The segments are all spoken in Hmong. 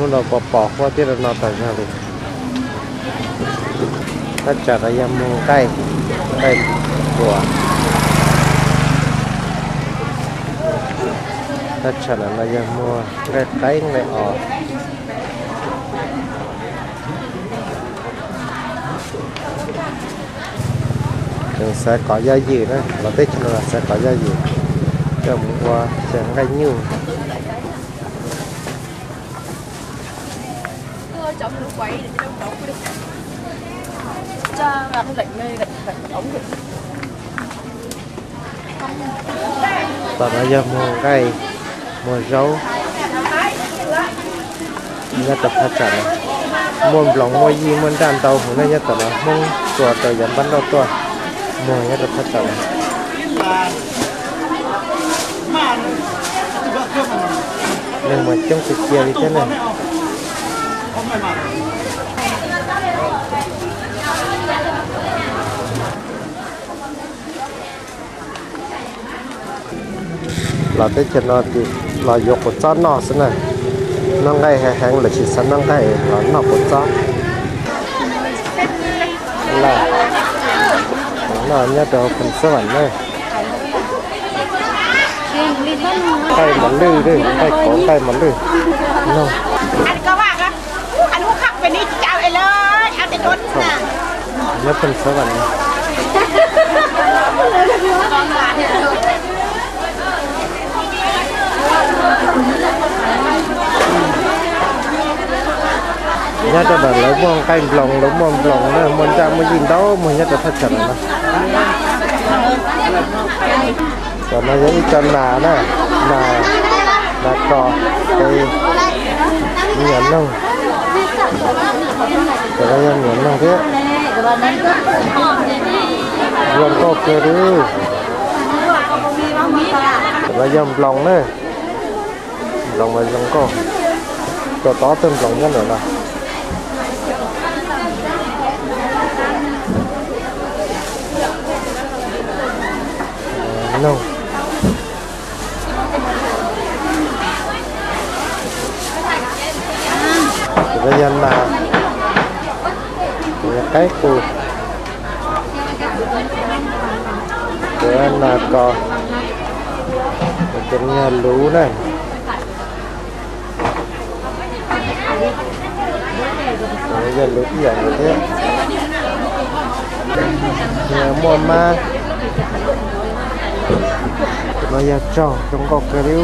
No pos pos huab thiab no no tas zog li. Thaj tsam no yog muag nqaij, nqaij tuas. Thaj tsam no no yog muag nqaij qaib nqaij os. Tseem xaiv qos yaj ywm na, los teb chaws no los xaiv qos yaj ywm coj mus ua xyaw nqaij nyuj. Tom no yog muag nqaij, muag zaub. Nyob rau thaj tsam no muaj nploos muaj yij muaj nraj ntau heev na, nyob tom no Hmoob tua rau yav npab nrauj tuaj muag nyob rau thaj tsam no. Neeg mas coob tiag tiag li thiab na. Los teb chaws no los yuav quav txob noj xwb na. Noj nqaij heev heev lawm tsis xav noj nqaij los noj quav txob. Noj nyob rau Phoos Xab Vam na. Nqaij mos lwj, nqaij qos nqaij mos lwj. Nyob Phoos Xab Vam. Nyob rau ntawm lawv muaj nqaij nploos, lawv muaj nploos na, muaj nraj muaj yij ntau muag nyob rau thaj tsam no na. Cov no yog ib co nas na, nas, nas kos, me nyuam noog. Cov no yog me nyuam noog thiab. Zoo nkauj kawg li. Cov no yog nploos na. Nploos mas zoo nkauj. Cov tod tug nploos nyob ntawm no. Noog. Cov no yog nas, cov no yog qaib qus, cov no nas kos, cov no yog luv na. Yog luv ib yam nkaus thiab. Muaj mab. Cov no yog tsaug, zoo nkauj kawg li.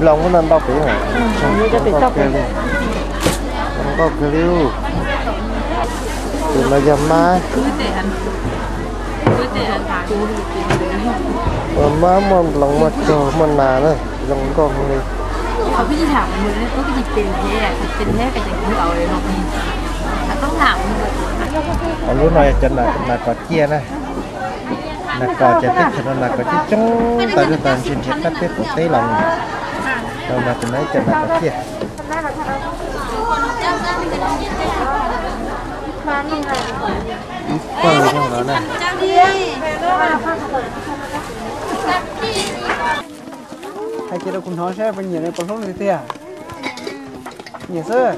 Nploos muab ntau pem, zoo nkauj kawg li. Cov no yog mab. Muaj mab, muaj nploos, muaj tsaug, muaj nas na, zoo nkauj li. Lub no yog cov nas kos ciaj na. Nas kos ces teb chaws no nas kos coob coob, tau coj tau ntsia nrhiav qab teb qaum teb los. Rau no ces no ib co nas kos ciaj. Ib pawg no na. Hais kiag rau kuv hnov saib puas nyiam, puas hlub li tiag. Nyiam xwb.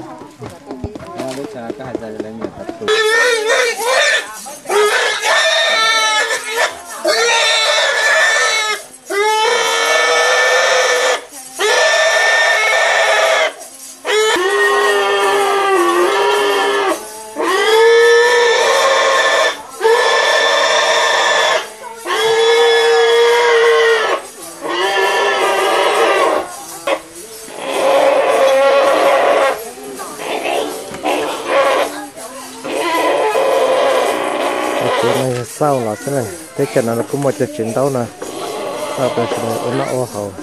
Cov no yog xauj los xwb na, teb chaws no kuj muaj cov tsev ntaub no, xauj rau sawv daws ua noj ua haus.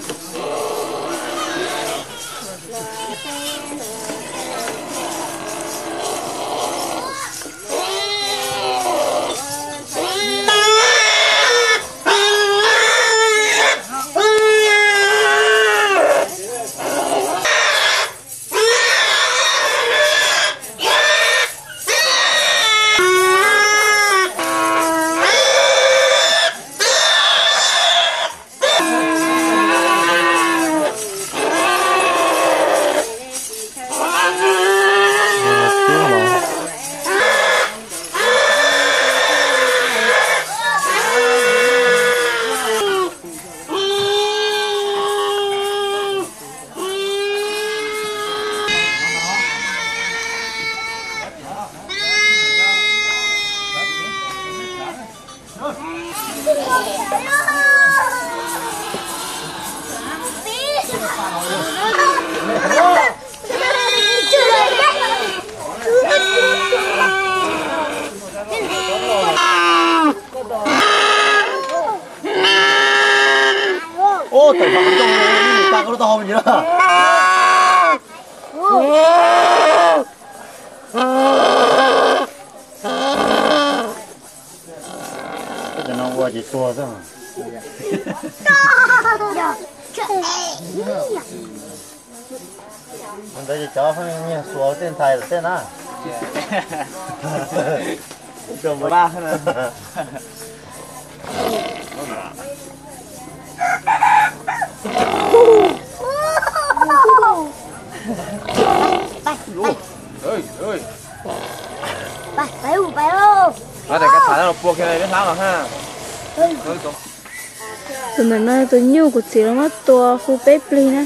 Ua, tawm hauv, ta koj lub taub hau me ntsis na. Cov no ua ces tuag xwb. Ntawd ces cov nyiag xuas tej ntxhais lawm tej na. Pais, pais, pais, pais, pais, pais. Pais, pais, pais. Pais, pais, pais. Tus ntawm no tus nyuj kuv txiv los muab tua hu peb plig na.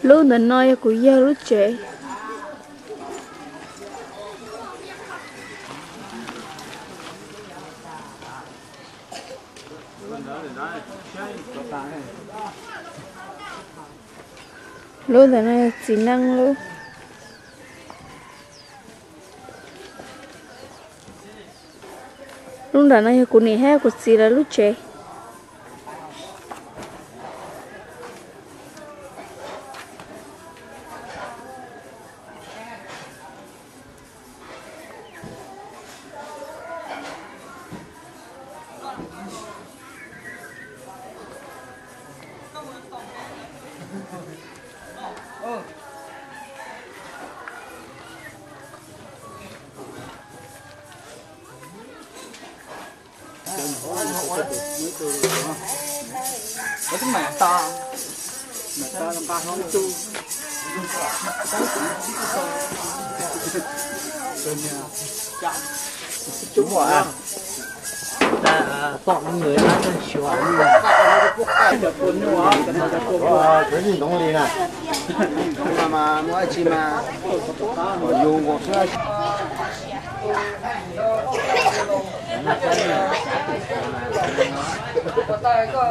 Lub ntawm no yog kuv yawg lub tsev. Lub ntawm no yog txiv neej lub. Lub nram no yog kuv niam thiab kuv txiv lawv lub tsev.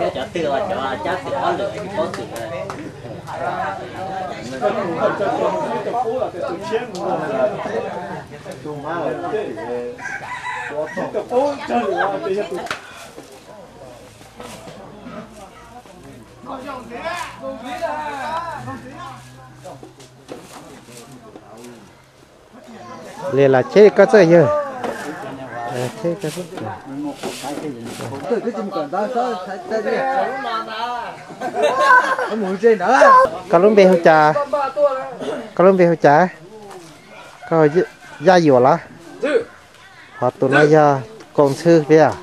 Cov twg cov cab twm ob lwm tsis paub twm. Li las cheb koj txawj yawg. Koj lub npe hu cas? Koj lub npe hu cas? Koj Yaj Yuam los? Ho tus no yog Kaus Ntxhw tiag.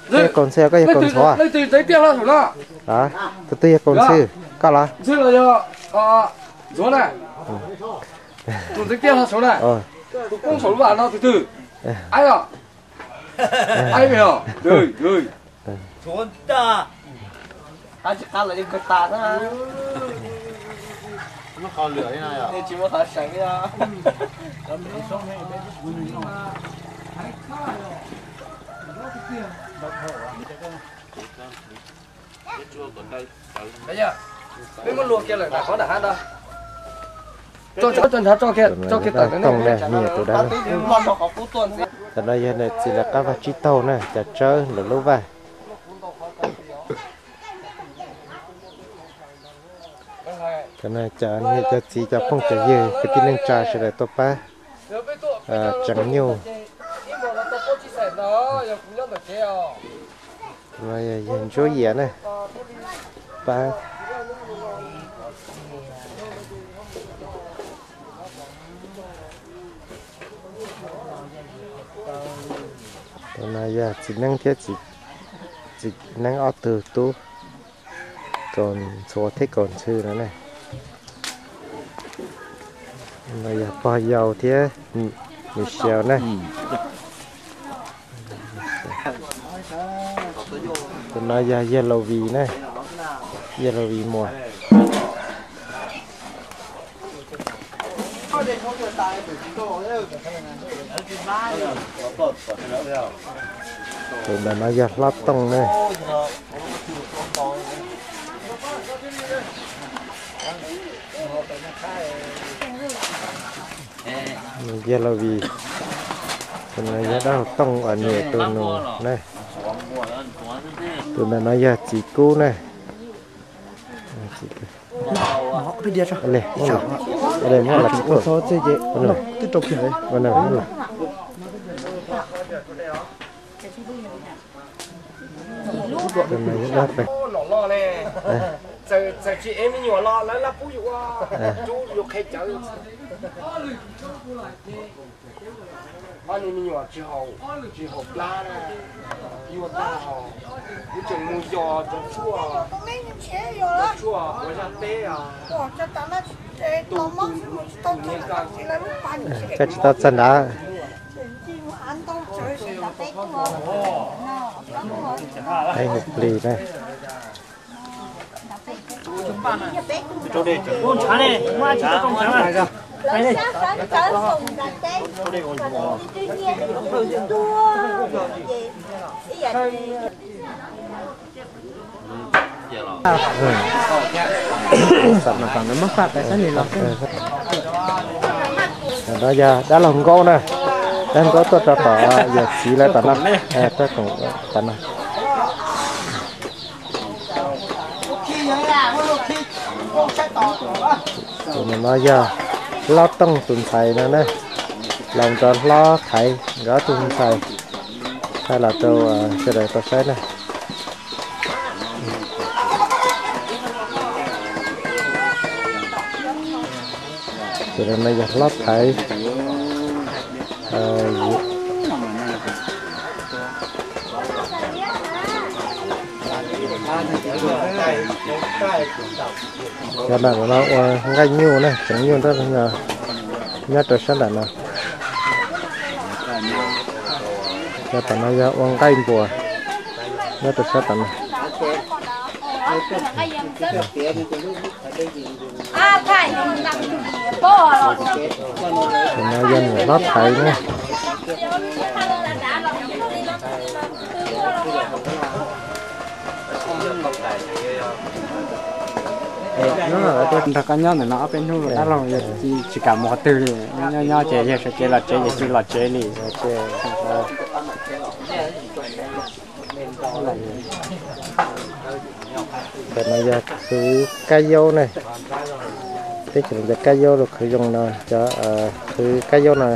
Koj yog Kaus Ntxhw, koj yog Kaus Ntxhuav? Tus twg yog Kaus Ntxhw? Koj los? Peb muab lua kiag lawm nram qhov nram hav ntawd. Tso, tso ntshav tso kiag, tso kiag tawm ntawm ne. Tus dab laug. Tam no yog niam txiv lawv qab vaj tsib taug na, cov tsawb lawv lub vaj. Cov no cov niam cov txiv cov phooj cov ywg kwv tij neej tsa sawv daws tuaj pab tseev nyuj. Yawg Ntsuab Yias na, pab. Tus no yog txiv neeb thiab txiv neeb ob tug tub, Kaus Ntxhua thiab Kaus Ntxhw no ne. No yog pog yau thiab Michelle ne. Tus no yog Yawg Laus Vis ne, Yawg Laus Vis muam. Tus ntawm no yog Hlob Tooj ne. Yawg Laus Vis, tus no yog dab laug Tooj uas niam tus nus ne. Tus ntawm no yog txiv Kub ne. Txawm tsis ev me nyuam los lawv laj pub yus ua, rub yus qhia cawv. Ob niag me nyuam tsis haum, tsis haum plab na, yuav tag hos, wb tseem mus yos cov tshuaj, cov tshuaj ua zaj teb os. Koj tsis tau txog nrad. Peb hu plig na. Ntawm no yog dab laug Nkaub na, dab laug Nkaub tuaj rau tom yawm txiv lawv tom no, tom no. Tus no yog Hlob Tooj tus ntxhais no na, los nrog Hlob Thaiv nkawd ob tug ntxhais, thaij los rau sawv daws tau saib na. Tus no yog Hlob Thaiv, cov no ua nqaij nyuj na, tseev nyuj nyob rau sab nram no. Cov tom no yog ua nqaij npuas nyob rau sab tom no. Tus no yog niam Hlob Thaiv na. Hnub no lawv tuaj nrog koj nyob ntawm no ob peb hnub, dab laug yawg tsis kam mus qhov twg li, nyob nyob ces yawg sawv kev los tsev ces cia los tsev li. Cov no yog qhwv kab yaub ne. Teb chaws no cov kab yaub los qhwv zoo no, cov qhwv kab yaub no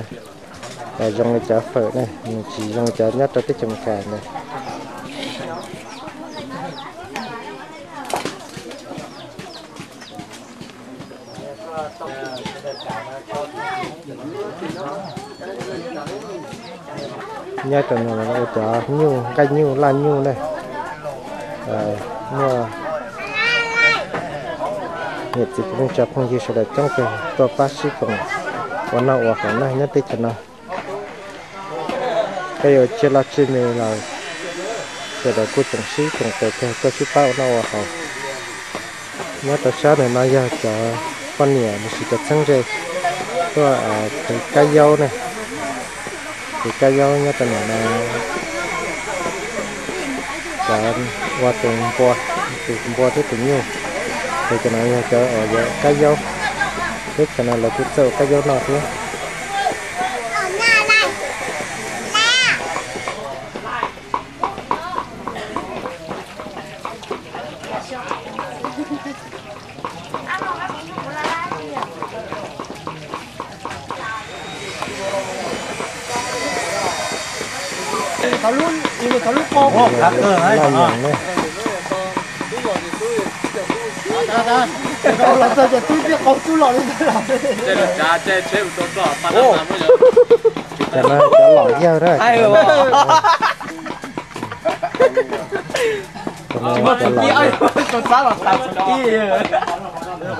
zoo li cov fawm ne, nws tsis zoo li cov nyob rau teb chaws Amelikas ntawd. Nyob rau no ua cov nyuj, nqaij nyuj, laj nyuj na. Muaj niam txiv kwv tij neej tsa phooj ywg sawv daws coob kawg tuaj pab sib koom ua noj ua haus na nyob teb chaws no. Koj yuav tsiaj loj tsiaj me los sawv daws kuj tseem sib koom tes kawg tuaj sib pab ua noj ua haus. Nyob rau sab ntawm no yog cov poj niam los sis cov txheeb ze tuaj qhwv kab yaub ne. Qhwv kab yaub nyob rau ntawm no, cov ua tus npua, tus npua thiab tus nyuj. Ces cov no yog cov uas yuav kab yaub, teb chaws no lawv kuj txawj ua kab yaub noj thiab. Loj nyeem ne. Cov no cov lom yawg na.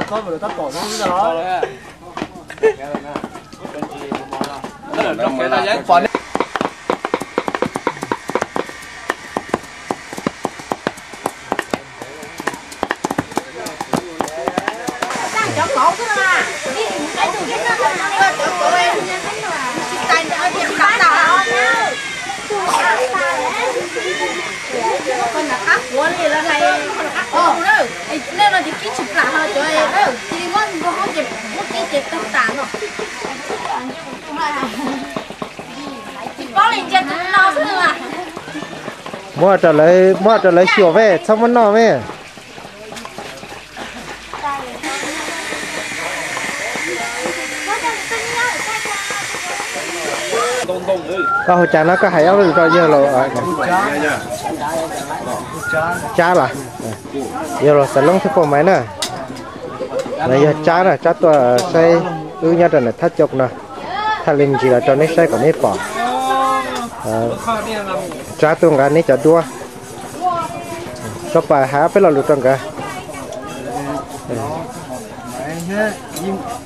Cov no cov lom yawg. Muab rau lawv, muab rau lawv xyuas ve, txhob muab noj ve. Koj hu cas no, koj hais ob lus rau yawg los? Tsab los? Yawg los Xav Loob thiab Phoj Maiv na. No yog Tsab na, Tsab tuaj saib wb nyob rau ntawm thaj coj no. Thaij li me ntsis los rau neb saib kom neb pom. Tsab tuaj nqa neb cov duab. Koj pab hais ob peb lo lus rau nkawd.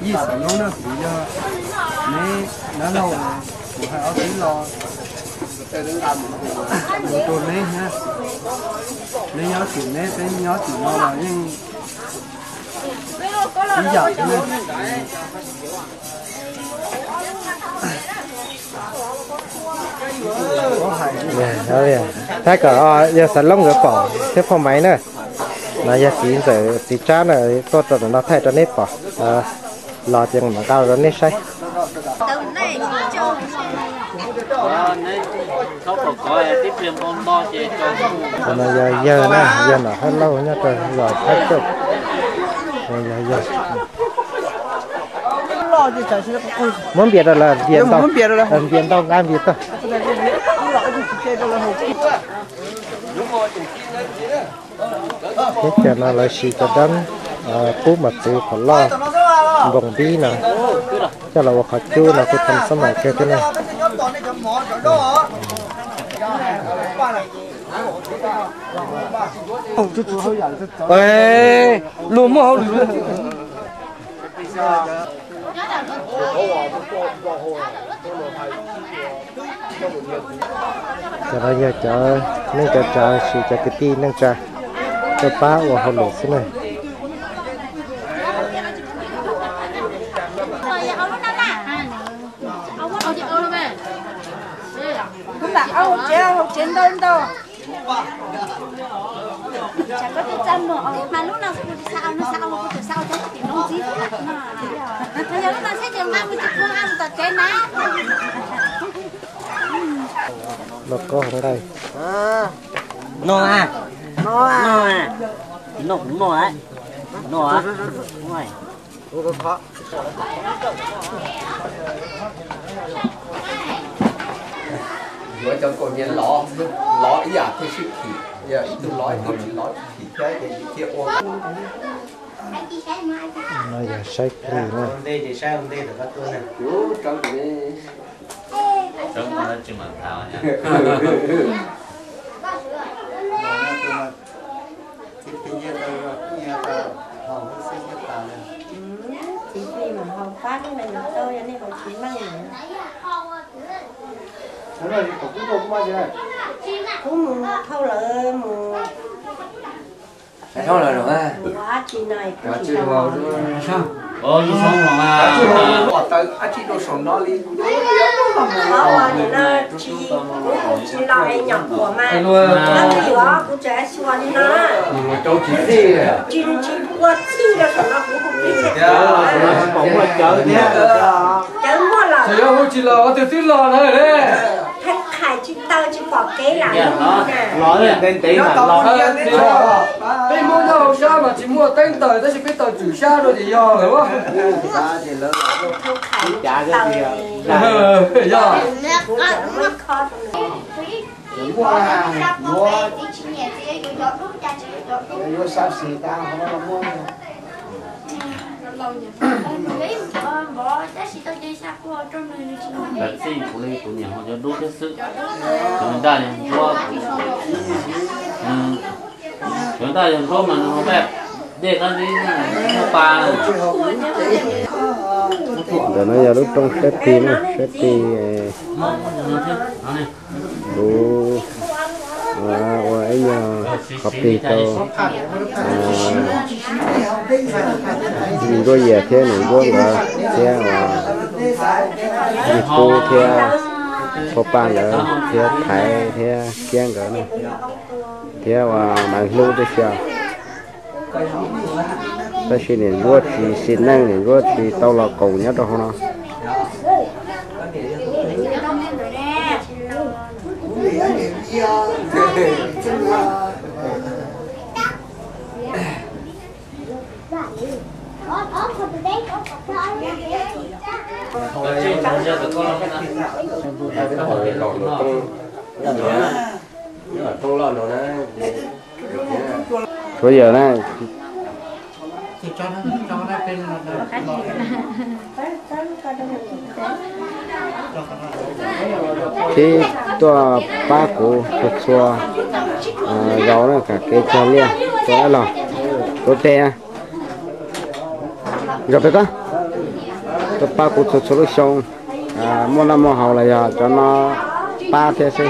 Yij Xav Loob no kuv yog neb dab laug, kuv hais ob peb lo mus rau neb thiab. Neb nyob tim neb, peb nyob tim no los yeej ib yam thiab. Thaij kom yawg Xav Loob nkawd pom thiab Phoj Maiv na. No yog txiv ntxawm txiv Tsab na, tuaj rau ntawm no thaij rau neb pom. Los ces mam nqa rau neb saib. No yog yawg na, yawg Nom Hab Lauj nyob rau zos Thab Cauj. Yog yawg. Muab npias rau lawv, npias ntau, npias ntau nqa npias tag. Teb chaws no lawv siv cov dab qub mos txwv phom loj npoos npib no coj los ua qhov cub no kuj tham xab mais kawg thiab ne. Luag muaj hauj lwm. Cov no yog cov neej cov tsav, siv cov kwv tij neej tsa tuaj pab ua hauj lwm xwb na. Lauj kaub hauv nqaij. No a, no a, no kuv no a, no a. Yuav cov kaus hniav lov, lov ib yam thiaj sib phim, yog ib tug lov ib tug tsis lov tsis phim thiab ces thiaj ua. No yog saib plig na. Txiv plig mas haus pab li no yog tau, yog nej haus tsis meej lawm. Kuv mus thauj lawv mus. Ua dab tsi no kuv tsis tau los. Ua tau dab tsi rau saum no li. Kuv nim no tsis, kuv tsis los es nyuam qhuav mas, kuv tseem xyuas li no. Tsis, tsis ua txij rau saum no kuv kuj pom muaj cawv thiab. Cawv muaj los. Tsis yog hu tsis los, ua twg twb los na le. Thaij qhais tsis taw tsis pom kev lam los ntev ntev mas los. Peb Hmoob nyob hauv sab mas tsis muaj teeb taws tab sis peb taws tswm sab rau ces yog lawm. Yog. Muaj yuav, yuav sab xis tas ho muaj. Tab sis kuv li kuv niam ho cov dub thiab xwb. Cov ntaj yog ntsuab, cov ntaj yog ntsuab mas nws ho npaj dej qab zib, npaj pa. Ntawm no yog lub rooj saib plig na, saib plig, lub, ua ib nyuag qhov plig rau Niam Nruab Yias thiab Niam Nruab nkawd thiab Yis Kub thiab Phua Paj nkawd thiab Thaiv thiab Kiab nkawd na, thiab uas Maiv Hlub tib si. Tab sis Niam Nruab tsis xis neej, Niam Nruab tsis tau los koom nyob rau hauv no. Tshuav yawm na. Txib tuaj pab kuv txhua txhua zaus na, kam kev cog liaj tuaj los tuav teg. Zaum pem ko, tuaj pab kuv txhua txhua lub xyoo, muaj noj muaj haus los yog cov no pab thiab xwb.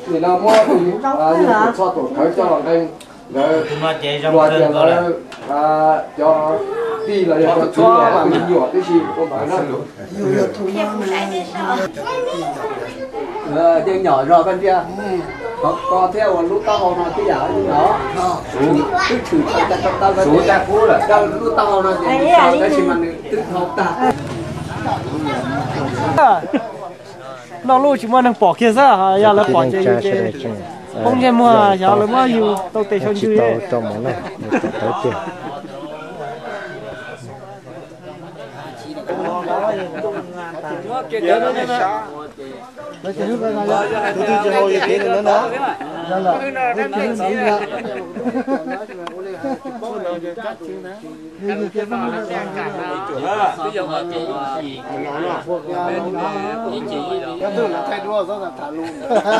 Nim no muab tus txhoj tuam khawv coj los nqee, nkawd hluas tias lawv cov tij los yog cov tub los me nyuam tib si ua ntawd na. Yeej nyom zog koj ntsia, qhov ko thiab ua lub taub hau no tib yam no. Twb tshwm tau, lub taub hau no ces tab sis mas nws twb dhau tag. Noj luj tsis muaj neeg pom kiag xwb, yog lawv pom ces yus ces poob ntsej muag, xyov lawv muab yus tau tes sau ntsws.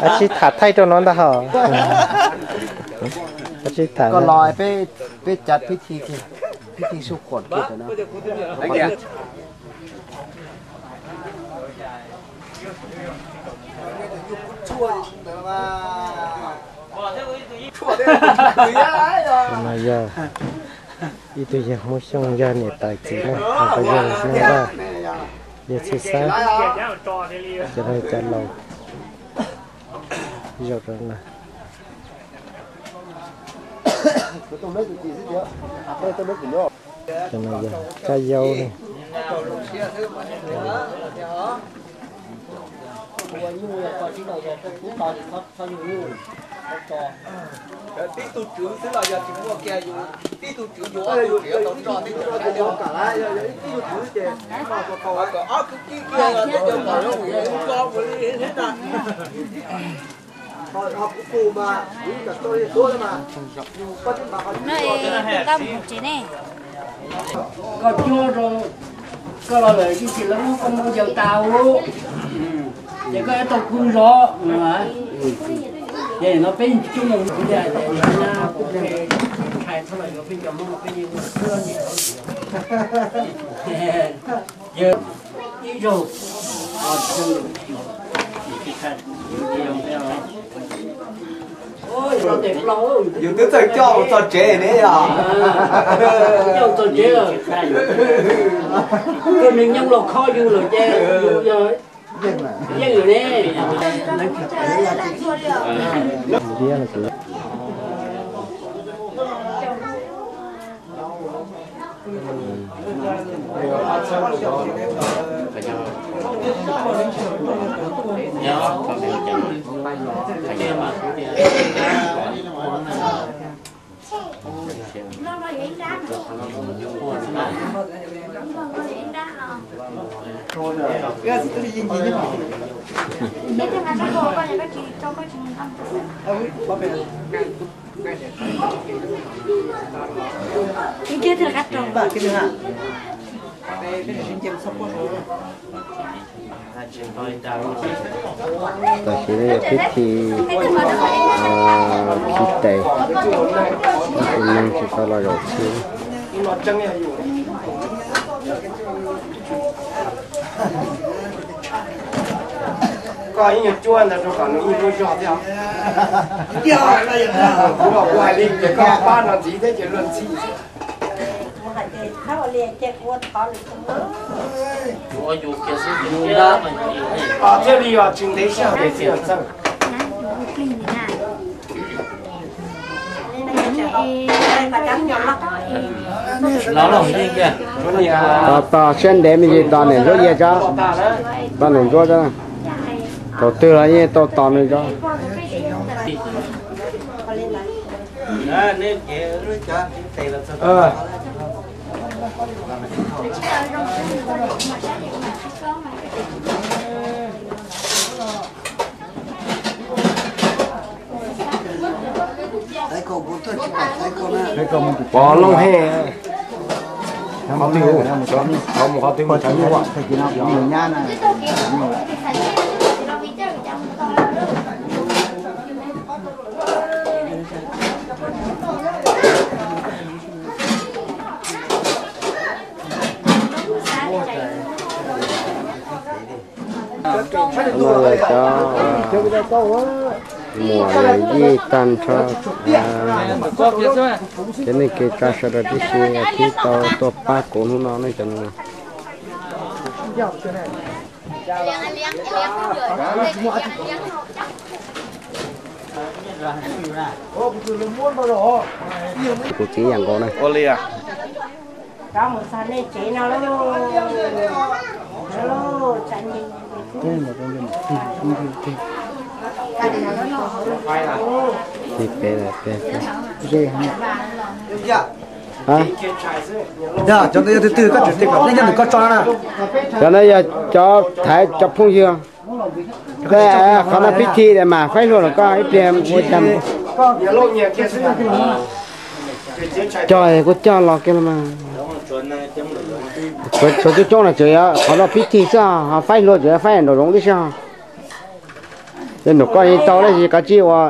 Kav tsij tham thaij rau no ntag hos. Kav tsij tham. Koj los peb cav pib thi, pib thi sub khuam kiag ntawm no. No yog ib tug yawg Hmoob Xyooj, yog niam tais txiv na, yawg Neej Vaj, yawg Txhiaj Xab, cov no cov laus zaum rau na. Cov no yog Kab Yaub ne. Tib tug tswv xwb los yog tsis muaj kiag, yus tib tug tswv yus ob tug tswv tau tso tib tug tswv, tib tug tswv ces ob kwv tij kiag, tib tug tswv No es tus nqaj mus tsev ne. Koj cuab rau koj los lawm, ib chim lawv muab koj muab ncaws tas ua, ces koj yuav tau khwv zov. Ces no peb coj mus tias ces ntshai thab los yuav peb cov Hmoob peb yeej ua xwb. Yawg ib zaug yus twb txawj coj txog tsev ne yog. Coj txog tsev lawm, koj nws nyooj los khob yus lawm ces yus yog yeej lawm ne. Tam sim no yog pib thi khi tes, tab sis neeg tsis tau los zaum thi. Koj ib nyuag cuab ntawd rau kom nws ib lub zog thiab. Kuv los kuv hais li ces koj pab no ntxiv thiab ces luag ntxhi. Thiaj li os, tsis ntev sij hawm ces txawj. Tos tos siab ntev me ntsis tos niam Ntsuab Yias tso, tos niam Ntsuab tso. Thaum twg los yeej tau tos nws tso. Pov looj he. Qhov twg, qhov mus qhov twg mus tsav nyuj. No yog cov muam yij tag nrho, cov neeg kev tsa sawv daws tib si, thib tau tuaj pab kuv hnub no ne cov no. Kuv txiv yam nkaus na. Cov no yog cov thaiv cov phooj ywg. Qhov no pib thi mas faib hluas los koj ib pliag ua cas. Cog kuj cog los kiag los mas. Tshuav coob coob no tseem yog qhov no pib thi xwb, ho faib hluas tseem faib nraum zoov tib si ho. Ces nraum koj yeej tau tab sis kav tsij ua.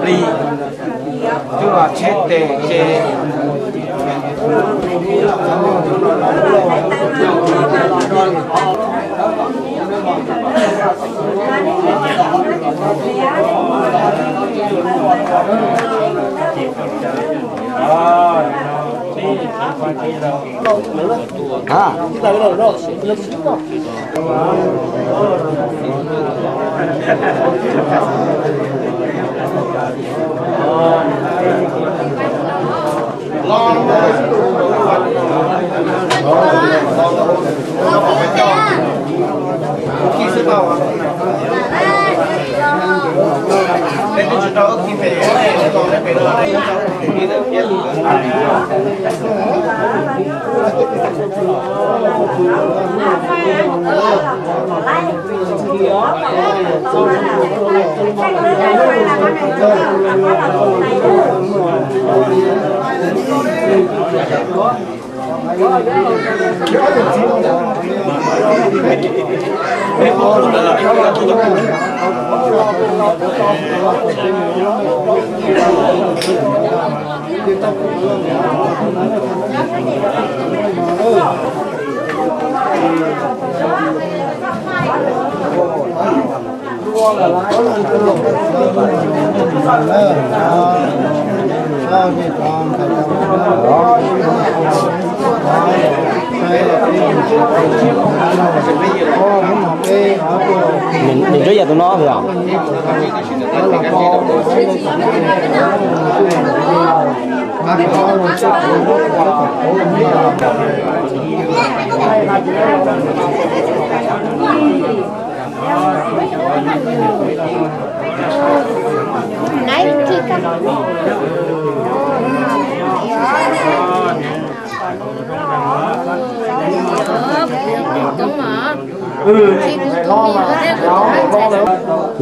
Plig, twb los tsheb tes ces Nws nrog yam tus no yom?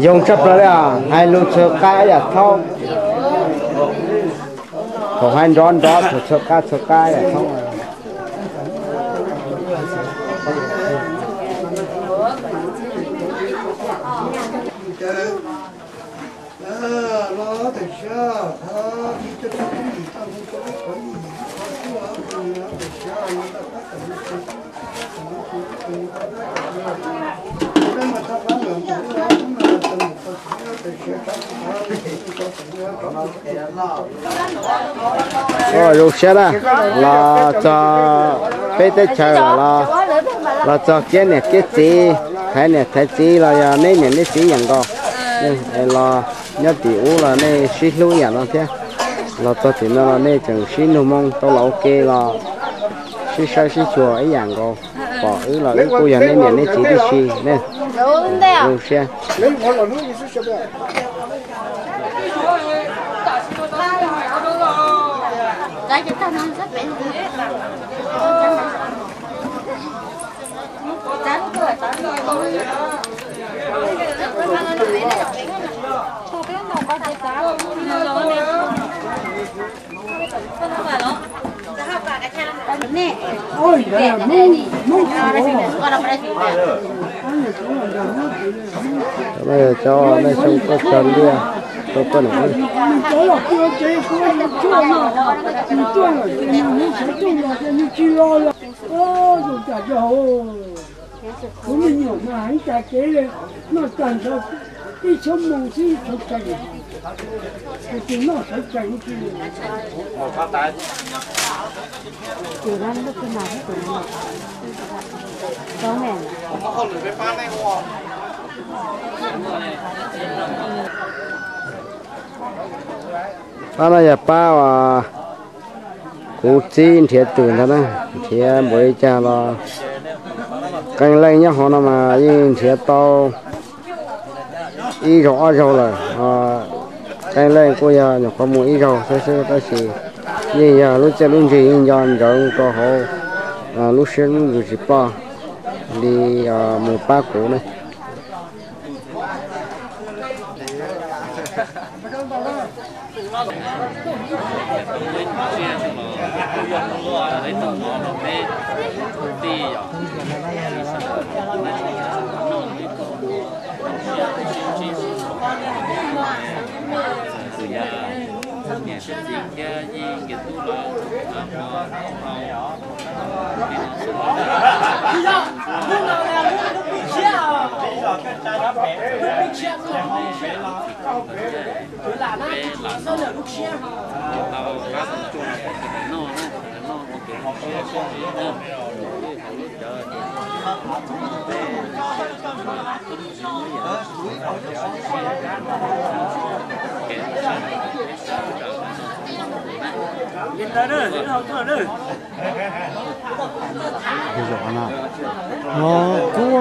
Yoo tshaj plaws li os, hais lus txhawv qab yam thaub. Thaum hais nrov nrov, thaum txhawv qab txhawv qab yam thaub. Zoo siab na, los txog peb teb chaws los, los txog kiab niam kiab txiv, thaiv niam thaiv txiv los yog neb niam neb txiv yam nkaus. Los nyob tim ub los nej sib hlub yam no thiab, los txog tim no los nej tseem sib nug moo tau los ua ke los sib saib sib xyuas ib yam nkaus. Pom wb los wb kuj yog neb niam neb txiv tib si ne. Zoo siab. Cov nej xyoo tuaj txog liaj, tuaj tuaj niam. Kuv me nyuam mas ib cas kev noj tag nrho ib xuab moos xwb sawv tsees, tus noj sawv tsees. Pab no yog pab uas kuv txib nrhiav twm ntag na, nrhiav npaum li cas los qee leej nyob hauv no mas yeej nrhiav tau ib zaug ob zaug lawm. Qee leej kuj yog nyuam qhuav mus ib zaug xwb xwb tab sis yeej yog lub txiaj lub ntsig yeej nco ntsoov rau hauv lub siab lub ntsws tsis ploj li mus pab kuv ne. No kub,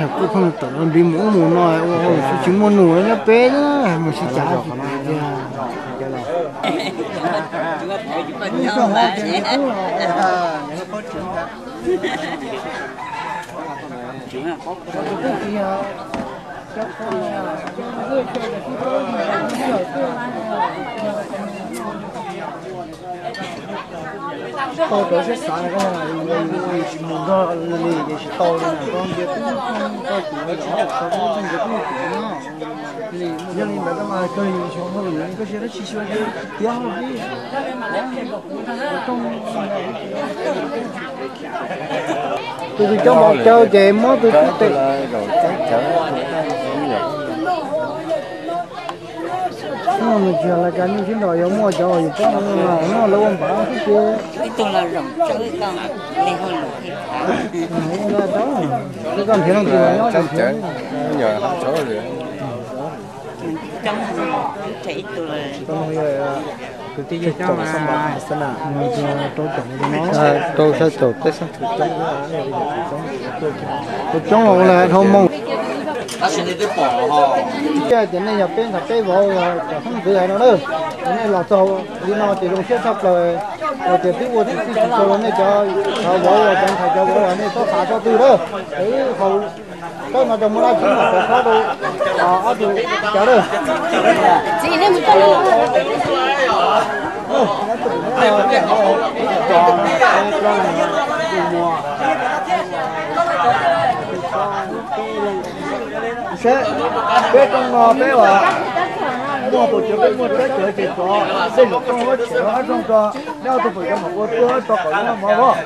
yog kub pheej tawm nti mus ub mus no ua tsis muaj num nyob peb na, mus sib cav tias tau rau siab xav na, koj yus tsis mus nrog li ces tsis tau li na, koj ntiav tub koj kuv, koj ntiav tub koj kuv no. Yog li ntawd koj mas kawg yus xyuas hauj lwm, koj siab dab tsi xyuas ces tiav hauj lwm. Tus twg coj npau caw ces muab tus twg tes. Nws tsis yog lais kas nyuj sib nrog, yog muaj cov uas yus paub no, lawv ua npav xwb ces. Ib tug los zaum tsawv, ib tug li hauj lwm thiab. Ib tug nrhiav leej twg los nyob zaum tsawv. Coob, tshem ib tug lawm. Kwv tij coob, rau caum, rau caum peb xab. Tus coob los ua dhau moo. Tias nej yog peb ntawm peb vauv, cov xeeb ntxwv hais no na, nej los txog li no ces zoo siab tshaj plaws, los tias twb ua txim txim txim txaus rau nej cov vauv, cov ntxhais cov vauv, nej txhob xav txog twg lawm. Haus tawb no rau muaj dab tsi mam rov qab rau ob tug cawv lawm. Saib, peb rooj no peb ua muaj tus cawv, peb muaj txawj cawv ces rov tej zaum rooj ob tshem ob rooj rau, neb ob tug pem cov mam ua tuaj rau kom zoo mov voj.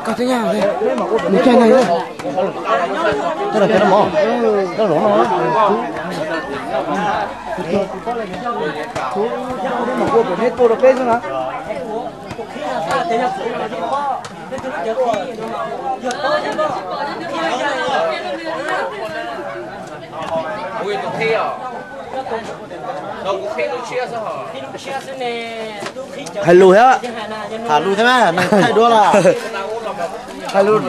Koj twb nyob, nws caij neeg, tej no cov mov, cov zoo no. Neb mam ua kom neb tuaj rau peb xwb na. Hais lus thiab, tham lus thiab, nws thaij duab lawm. Hais lus.